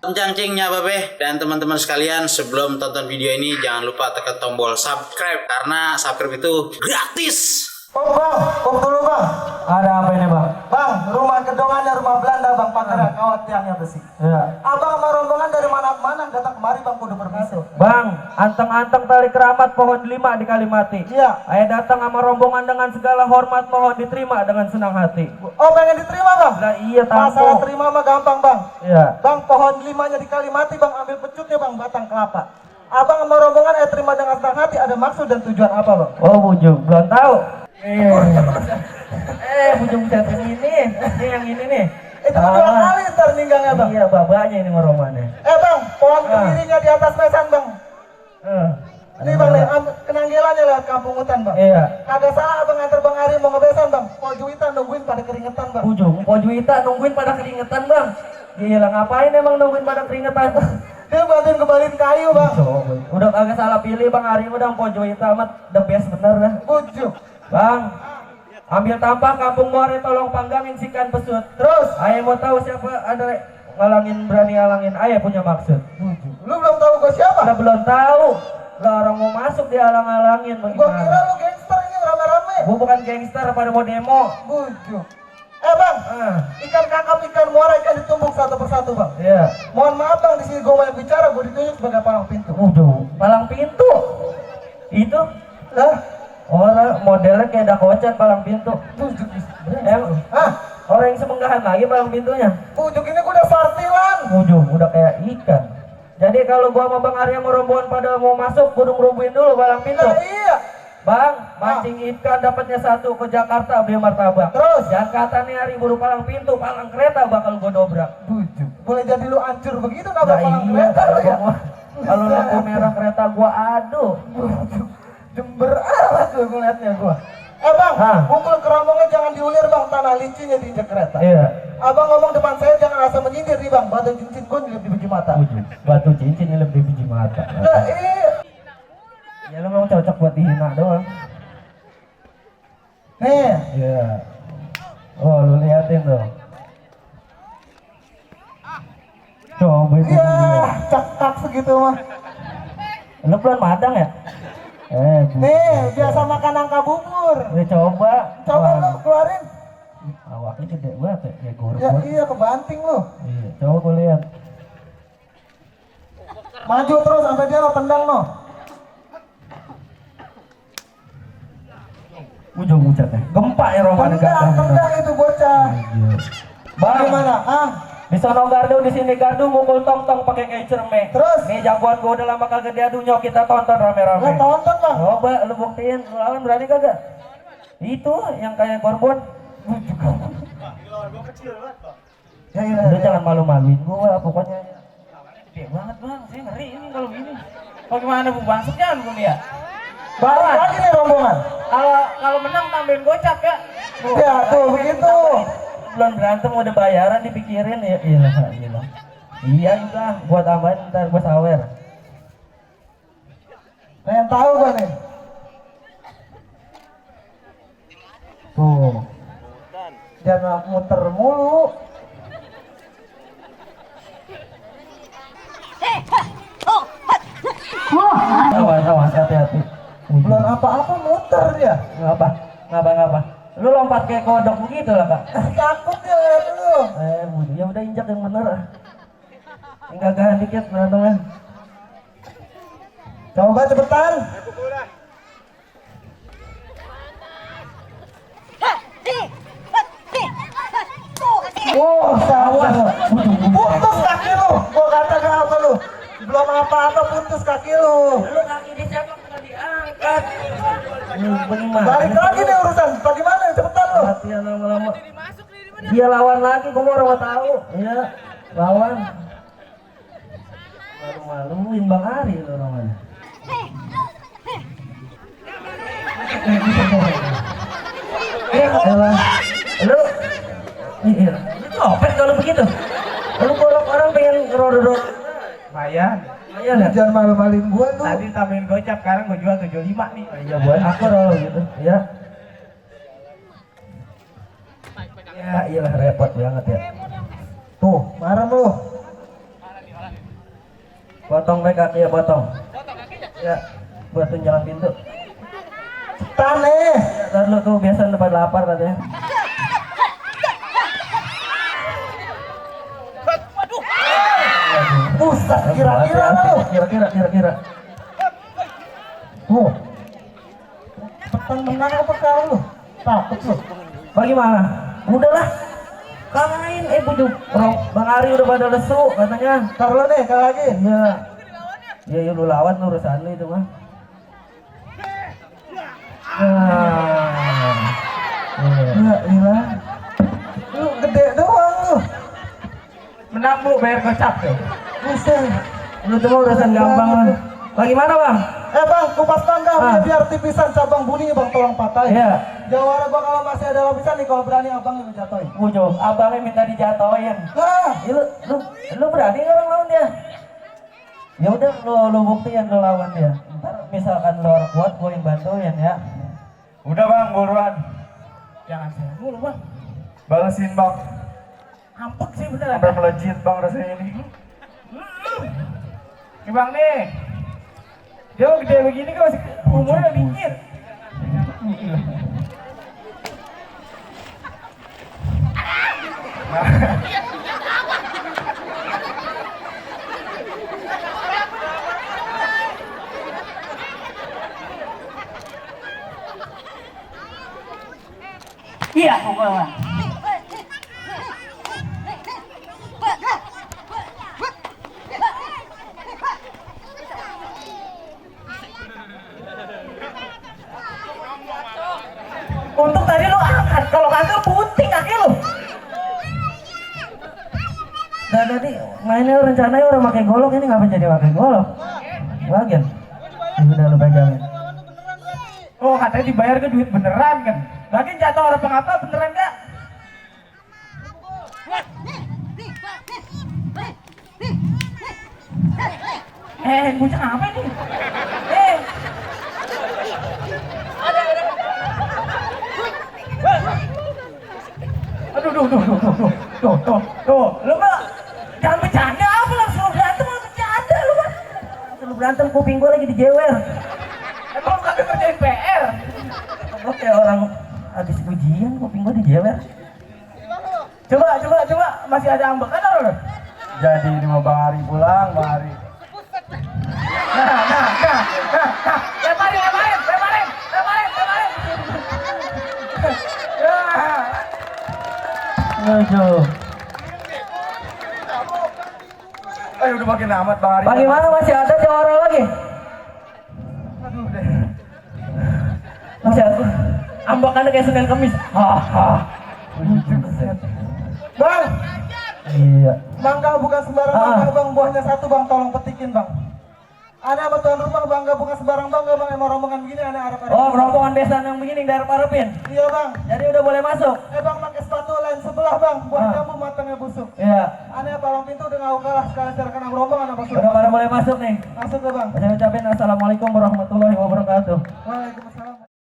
Cangcingnya babe dan teman-teman sekalian, sebelum tonton video ini jangan lupa tekan tombol subscribe karena subscribe itu gratis. Oh bang, kok dulu bang? Ada apa ini bang? Bang, rumah gedongannya rumah Belanda bang, pagar kawat tiangnya besi. Ya. Abang sama rombongan dari mana-mana datang kemari bang, kudu permisi. Bang, anteng-anteng tali keramat pohon 5 di Kalimati. Iya. Ayo datang sama rombongan dengan segala hormat, mohon diterima dengan senang hati. Oh pengen diterima bang? Lah iya Masalah tamu. terima mah gampang bang. Iya. Bang, pohon 5-nya di Kalimati bang, ambil pecutnya bang, batang kelapa. Abang sama rombongan terima dengan senang hati, ada maksud dan tujuan apa bang? Oh bujung, belum tahu. Bujung chatting ini yang ini nih. Itu dua kali ntar ninggangnya bang. Iya, babanya ini ngoromannya. Bang, pohon kemirinya di atas mesan bang. Ini bang, nih, kenanggelannya lewat kampung hutan bang. Iya. Kagak salah abang antar bang Ari mau ngebesan bang. Pojuitan nungguin pada keringetan bang. Bujung, Pojuita nungguin pada keringetan bang. Gila, ngapain emang nungguin pada keringetan? Dia bantuin kembaliin kayu bang. Udah kagak salah pilih bang Ari, udah Pojuita amat the best bener dah. Bujuk. Bang, ambil tampah kampung Muare, tolong panggangin sikan pesut. Terus, Ayah mau tahu siapa ada ngalangin, berani ngalangin. Ayah punya maksud. lu belum tahu gue siapa? Udah belum tahu. Lah orang mau masuk dihalang-halangin Gue bagaimana? kira lu gangster ini rame-rame. Gua bukan gangster pada mau demo. Bujuk. Bang, ikan kakap, ikan muara, ikan ditumbuk satu persatu bang. Iya. Mohon maaf bang, di sini gue banyak bicara, gue ditunjuk sebagai palang pintu. Palang pintu. Itu Lah, orang modelnya kayak dakocan palang pintu. bujuk. Hah? Orang yang semenggahan lagi palang pintunya. Bujuk ini gue udah sartilan. Udah kayak ikan. Jadi kalau gua sama Bang Arya mau rombongan pada mau masuk, kudu ngerubuhin dulu palang pintu. Nah, iya. Bang, mancing ikan dapatnya 1 ke Jakarta beli martabak. Terus? Jakarta nih hari buru palang pintu, palang kereta bakal gua dobrak. Bujuk. Boleh jadi lu hancur begitu nabrak Nah, palang iya, kereta lu ya? kalau lampu merah kereta gua aduh. Bujuk. Jember amat lu ngeliatnya gua. Bang, pukul kerombongnya jangan diulir bang, tanah licinnya diinjak kereta. Iya. Abang ngomong depan saya jangan asal menyindir nih bang, batu cincin gue nyelip di biji mata. Batu cincin ini lebih biji mata. Nah, iya. Ya lu memang cocok buat dihina doang. Nih, Iya. Oh, lu liatin tuh. Coba itu. iya, cekak segitu mah. Lu belum madang ya? Nih, biasa makan nangka bubur. Coba. Coba lu keluarin. Awaknya gede banget ya, kayak gorok. Ya iya, kebanting lu. Iya, coba gua lihat. Maju terus sampai dia lo tendang no. Ujung ucapnya. Gempa ya Roman Tendang itu bocah. Bagaimana? Di sono gardu, di sini gardu, mukul tong-tong pakai kayak cermek. Terus? Nih jagoan gua udah lama kagak diadu, nyok kita tonton rame-rame. Lu tonton bang. Coba lu buktiin, lu lawan berani kagak? Itu yang kayak korban. Ya, iya, Udah iya. jangan malu-maluin gua, pokoknya. Gede banget bang, saya ngeri ini kalau gini. Bagaimana bu bang? Jangan gua lihat. Balik lagi nih rombongan. Kalau menang tambahin gocap ya. Ya tuh begitu. Belum berantem udah bayaran dipikirin ya. Iya. Iya juga, gua tambahin ntar gua sawer. Pengen tahu gua nih. Tuh. Jangan muter mulu. Awas, hati-hati. Belum apa-apa muter dia. Ngapa? Lu lompat kayak kodok begitu lah kak. Takut dia ngeliat lu. Ya udah injak yang bener. Enggak gahan dikit berantemnya. Coba cepetan. Salah. Putus kaki lu. Gua katakan apa lu? Belum apa-apa putus kaki lu. Lu kaki dicabak nggak diangkat. Bagaimana? Balik lagi nih urusan. Bagaimana? Cepetan lu. Latihan lama-lama. Dia lawan lagi, gua mau tahu. Iya, lawan. Malu-maluin Bang Ari lu namanya. Lu copet kalau begitu. Lu kalau orang pengen ngerodot Mayan. ya lihat. Jangan malu-maluin gua lu. Tadi tambahin gocap, sekarang gua jual 75 nih. Iya buat aku kalau gitu ya. Ya iyalah repot banget ya. Tuh, marah lu. Potong baik kaki ya potong. Ya, buat tunjangan pintu. Taneh. Ya, tar lu tuh biasa depan lapar katanya. Buset, kira-kira lu. Kira-kira. Tuh. Petang menang apa kau lu? Takut lu. Bagaimana? Udahlah. Kalahin bujuk. Bang Ari udah pada lesu katanya. Ntar lu nih, kali lagi. Iya. Ya lu lawan lu urusan lu itu mah. Ya, iya. Lu gede doang lu. Menang bu bayar gocap tuh. Buset. Lu tuh mah urusan gampang lah. Bagaimana bang? Bang, kupas tangga biar tipisan cabang bunyi bang, tolong patahin. Iya. Jawara bang kalau masih ada lapisan nih, kalau berani abang yang jatuhin. Ujung, abangnya minta dijatoin. Nah, Ya, lu berani nggak bang lawan dia? Ya udah lu buktiin lu lawan dia. Ntar misalkan lu orang kuat, gue yang bantuin ya. Udah bang, buruan. Jangan saya mulu bang. Balesin bang. Hampuk sih bener. Sampai melejit bang rasanya ini. Nih bang nih. Dia gede begini kan masih umurnya dikit. Iya, pokoknya. Untuk tadi lu angkat, kalau kagak puting kaki lu. Nah tadi mainnya rencananya udah pakai golok, ini ngapa jadi pakai golok? Lagian, udah lu pegangin. Oh katanya dibayar ke duit beneran kan. Lagi jatuh orang pengapa beneran gak? Bocah apa ini? Aduh, Lu mah jangan bercanda, apa langsung lu berantem, lu bercanda lu mah. Langsung lu berantem, kuping gua lagi dijewer. emang kagak kerjain PR? Gua kayak orang habis ujian, kuping gua dijewer. Coba, masih ada ambekan apa? Jadi ini mau Bang Ari pulang, Bang Ari. Nah. Leparin. Aduh. Ayo udah makin amat Bang Ari. Bagaimana masih ada jawara lagi? Aduh deh. Masih ada. Ambekannya kayak Senin Kemis. bang, Iya. mangga bukan sembarang mangga bang, buahnya satu bang, tolong petikin bang. Aneh sama tuan rumah bangga bukan sembarang bangga bang, emang rombongan gini aneh harap. Oh, rombongan besan yang begini dari Parepin. Iya bang. Jadi udah boleh masuk. Bang pakai sepatu lain sebelah bang, buah jambu matangnya busuk. Iya. Aneh palang pintu udah ngau kalah sekali serkan rombongan apa Udah pada boleh masuk nih. Masuk ke bang. Saya ucapin assalamualaikum warahmatullahi wabarakatuh. Waalaikumsalam.